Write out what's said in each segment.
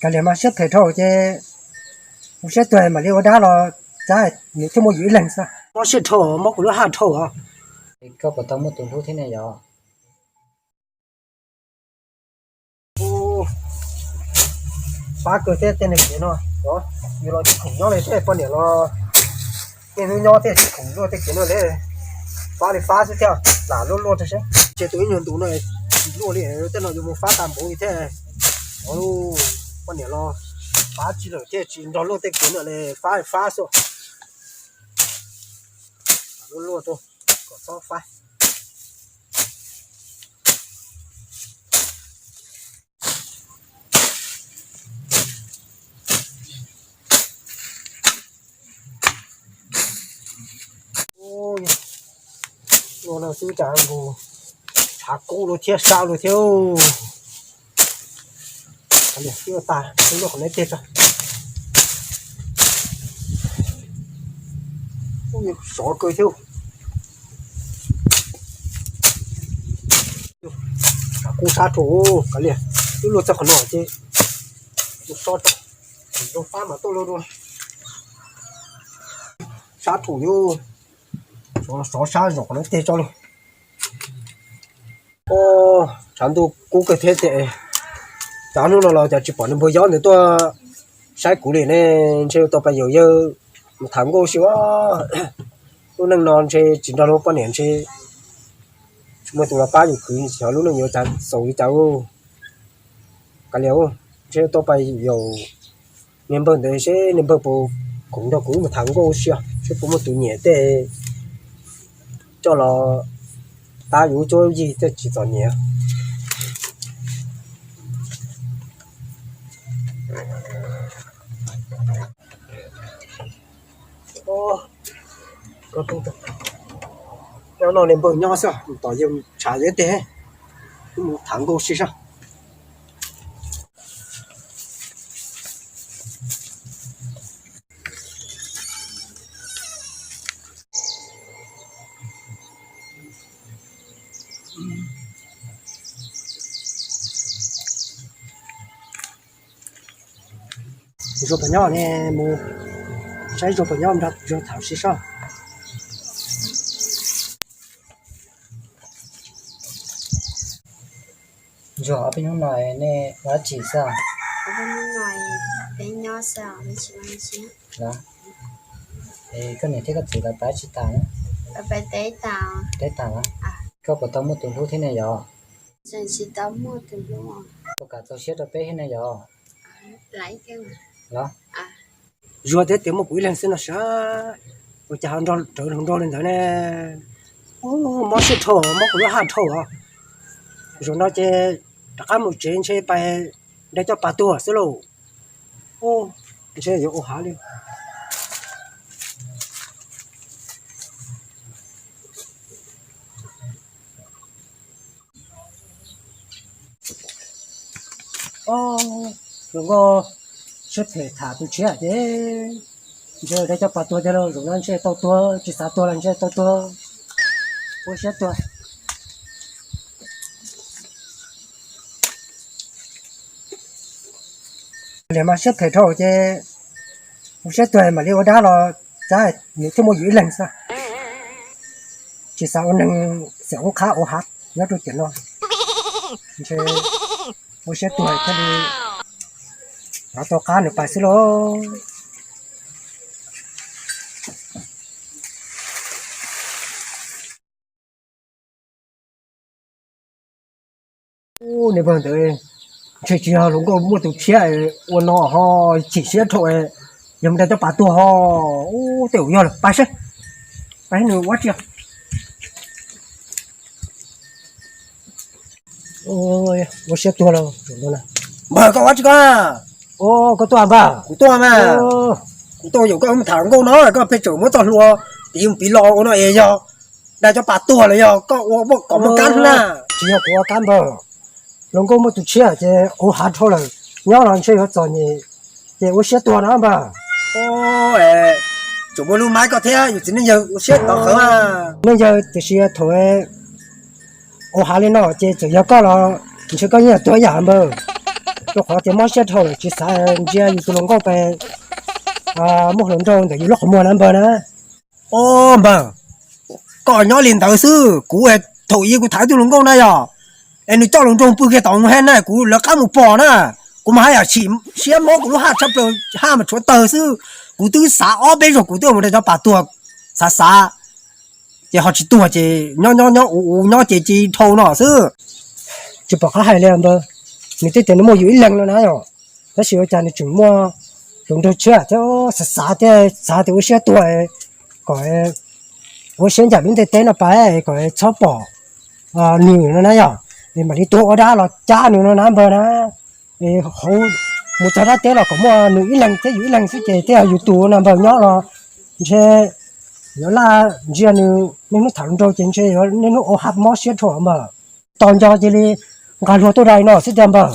Kav liam mas siab phem dhau ces kuv siab tuag mam li ua dab los cab nws thiaj muaj yus ib leeg xwb. Mob siab dhau, mob kuv lub haj dhau os. Koj puas tau muaj tus hlub thiab ne yom? Fab kawg thiab tej neeg kev no, yus los tsis khoom nyob li thiab poj niam los, niaj hnub nyob thiaj tsis khoom luaj tej kev no li. Fab li fab xwb thiab, lam luaj luaj rau seb. Ces tus ib nyuag ntus no tsis luaj li, tej no yuav mus fab tag npaum li thiab. Poj niam los fab tsis lawm thiaj tsis nrog luaj tej kev no li, fab li fab xwb. Luaj luaj rau kom txhob fab. Ua no xwb cas nkaus tshav kub luaj thiab sab luaj thiab. Sov qhov no tej tso. Sov kawg thiab. Tshav kub sab rau kav liam, twb luaj txog qhov no ces mus so rau, zoo fab mas tuaj luaj dua. Sab rau yus, sov sab zoo qhov no tej tso lauj. Tshav ntuj kub kawg thiab ces, cov hnub no los cov tsis pom niag npawg yob ntawd tuaj saib kuv li ne, ntshe tau pas yaum yawg mus tham nkauj si. Lub neej no ntshe tsis nrog luag poj niam ntshe tsis muaj tus los pab yus khwv, xyov lub neej yuav cas xaus li cas. Kav liam, ntshe tau pas yaum niag npawg ntawd seb niag npawg puas khoom nrog kuv mus tham nkauj si, seb puas muaj tus nyiam tej coj los pab yus cuab yig thiaj tsis txom nyem. Nyob no niag npawg nyob xwb, tom yawg tshav zeb teg, wb mus tham nkauj si saib. Zuag puas nyob ne, mus saib Zuag puas nyob nrog Zuag tham si saib. Zuag, ob peb hnub no nej ua dab tsi xwb? Koj niam thiab koj txiv lawv pab tsi tas? Teb tas los? Koj puas tau muaj tus hlub thiab ne yom? Puas kam txaus siab rau peb thiab ne yom? Los, Zuag thiab tias muaj kuv ib leeg xwb no sav, ua cas ho nrog rawv hluas nraug li ntawd ne? Mob siab dhau, mob kuv lub haj dhau os. Zaum no ces rov qab mus tsev ntshe pais dai coj pas tuag xwb lauj. Ntshe yuav ua hav li. Hluas nkauj siab phem tham tus tshiab ces ntshe dai coj pas tuag tiag lauj. Zaum no ntshe tau tuag, tsis xav tuag los ntshe tau tuag. Ua siab tuag. Liam mas siab phem dhau ces ua siab tuag mam li ua dab los cab nws thiaj muaj yus ib leeg xwb. Tsis xav ua neeg xiam oob qhab ua hav nyob rau tiam no. Ntshe ua siab tuag thiaj li rov tau qab nws pais xwb lauj. Ub, niag npawg ntawd ntshe tsis yog hluas nkauj muaj tus tshiab ua no ho chim siab dhau, yog mus dai coj pas tuag ho. Ub, tej zaum yog lawm, pais seb, pais seb nws ua tsi. Ua siab tuag lauj. Npawg, koj ua tsi koj? Koj tuaj npawg? Kuv tuaj mas. Kuv tuaj yaum koj mus tham nkauj no, koj pheej tseem muab txoj hlua piv mus piv los ua no es yog dai coj pas tuag los yog koj ua kom muaj kab na? Tsis yog kuv ua kab npawg, hluas nkauj muaj tus tshiab ces ua hav dhau lawm, nyob los ntshe yuav txom nyem, ces ua siab tuag no npawg. Tseem muaj lub maib koj thiab, yus txiv neej yawg ua siab tov qhawv. Neej yawg tiam sis thaum ua hav li no ces txawm yog koj los ntshe koj yeej tuag ib yam npawg. Rau qhov tias mob siab dhau lawm tsis xav ntsia yus tus hluas nkauj pes muaj hluas nraug ntawm yus lub qhov muag na npawg na. Os npawg, koj nyob li ntawd xwb, kuv thaum ub kuv tham ib tug hluas nkauj na yog, es nws coj hluas nraug pw kiag tom hauv na, kuv lawv qab mus pom na, kuv mas haj yam chim siab mob kuv lub haj tshaj plaws, haj mas tshuav tawg xwb. Kuv twb xav ob peb zaug kuv twb mus rau cov pas tuag, xav xav ces ho tsis tuag ces nyob nyob nyob ua ua nyob ces cia li dhau no xwb. Tsis pom qab hais li npawg, nws twb tias nws muaj yus ib leeg no na yom, tab sis ua cas nws tseem muaj hluas nraug tshiab thiab, xav xav thiab xav tias ua siab tuag kom ua siab ncaim lub ntiaj teb no pab kom txhob pom nws no na yom, es mam li tuag ua dab los cab nws no na npawg na. Hauv mus txog dab teb los kom muaj nws ib leeg thiab yus ib leeg xwb ces thiaj yus tus no npawg nyob los ntshe yuav laj ntsia nws niaj hnub tham hluas nraug ces ntshe yuav niaj hnub ua haj mob siab dhau npawg. Tos nco cia li nqa luag tuaj dai no xwb tiag npawg.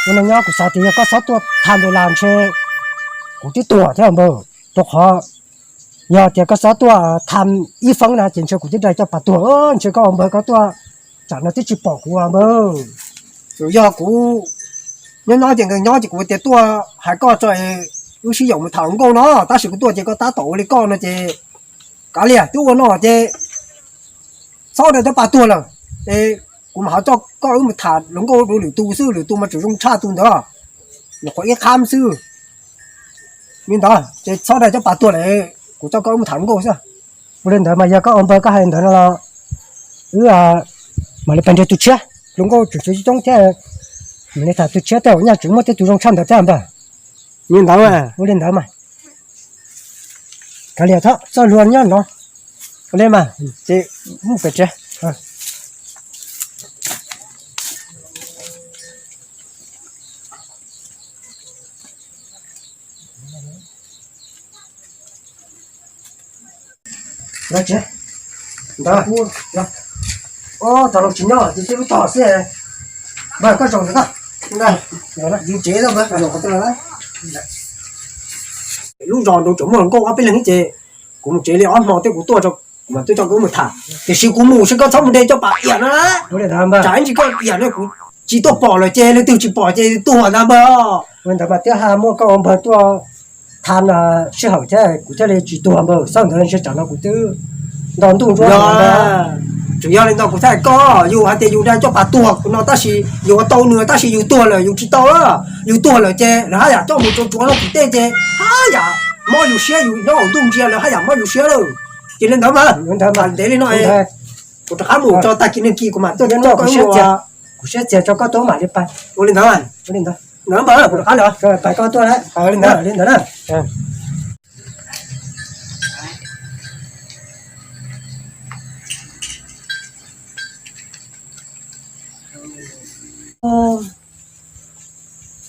Ua no nyob kuv xav tias yog koj xob tuaj tham ntawd las ntshe kuv twb tuag thiab npawg, rau qhov yog tias koj xob tuaj tham ib feeb na ces ntshe kuv twb dai coj pas tuag, ntshe koj ua npawg koj tuaj tsam no twb tsis pom kuv npawg. Tsuas yog kuv nyob nyob ces nkees nyob ces kuv tias tuaj hais koj tso, wb sib yaum mus tham hluas nkauj no, tab sis kuv tuaj ces koj tab tom ua li koj no ces kav liam twb ua no ces txhob dai coj pas tuag lawm, es kuv mam ho coj koj wb mus tham hluas nkauj rau lwm tus xwb, lwm tus mas tseem zoo tshaj tus ntawd, nyuam qhuav ib qhab xwb. Li ntawd ces txhob dai coj pas tuag lawm, kuv coj koj wb mus tham hluas nkauj xwb. Ua li ntawd mas yog koj ua npawg koj hais ntawd no los wb mam li pais nrhiav tus tshiab, hluas nkauj tseem tshuav coob thiab, mam li tham tus tshiab tej zaum nyaj tseem muaj tej tus zoo tshaj ntawd thiab npawg. Li ntawd, ua li ntawd mas kav liam txhob txoj hlua nyob no. Ua li mas ces mus pem tsev. Ntawd, thaum los tsis nyob ces twb lub tog xwb. Npawg koj zaum ntawd, yus tsev lawm, lub zos nraud tseem muaj hluas nkauj ob peb leeg ces kuv mus tsev li ob hmo thiab kuv tuaj, kuv mam tuaj coj koj mus tham, tiam sis kuv mus seb koj txhob mus de coj pas iam no na. Tsam ib ntsis koj iam no kuv tsis tuaj pom lawm ces leej twg tsis pom ces tuag ntag npawg. Ua li ntawd mas twb ho muaj koj ua npawg tuaj tham sij hawm thiab kuv thiaj li tsis tuag npawg, xav ntawd ntshe tsam no kuv twb nto ntuj ntsuab. Tsuas yog li ntawd kuv thiaj hais koj, yus hais tias yus dai coj pas tuag no tab sis yus ua tau nws tab sis yus tuag lawm yus tsis tau, yus tuag lawm ces lawv haj yam coj mus tsuav tsuav no tim tej ces haj yam mob yus siab, yus nyob hauv ntuj ntsia lawv haj yam mob yus siab lawm. Ces li ntawd mas ntev li no, kuv rov qab mus tso tag kis nag kis kuv mam tuaj coj koj mus. Kuv siab txias tso koj tuaj mam li pais. Ua li ntawd, ua li ntawd, ntawd npawg kuv rov qab los pais koj tuaj li ntawd, li ntawd na.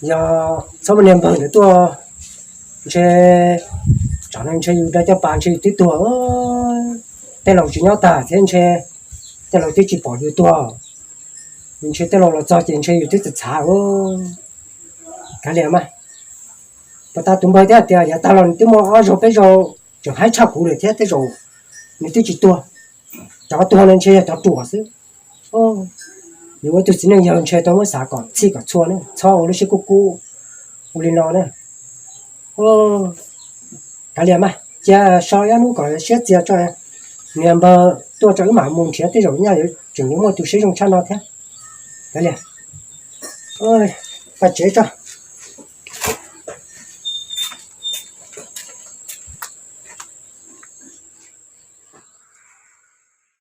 Yog txhob muaj niag npawg ntawd tuaj, ntshe tsam no ntshe yus dai coj pas ntshe yus twb tuag. Tej laus tsis nyob tag thiab ntshe tej laus twb tsis pom yus tuag, ntshe tej laus los txog ces ntshe yus twb txhav txhav. Kav liam mas, puas tas tus npawg thiab tias yav tag los nws twb muaj ob zaug peb zaug tseem haib tshaj kuv lawm thiab tej zaum nws twb tsis tuag. Cov tuag no ntshe yog cov ruam xwb. Yus ua tus txiv neej yawg ntshe tau muab xav kom txhij kom txhua na, txhob ua lub siab kub kub ua li no na. Kav liam mas, cia so ib hnub kom siab txias tso, niag npawg tuaj tso wb mam mus nrhiav tej zaum nyaj yuav tseem yuav muaj tus siab zoo tshaj no thiab. Kav liam, pais tsev tso.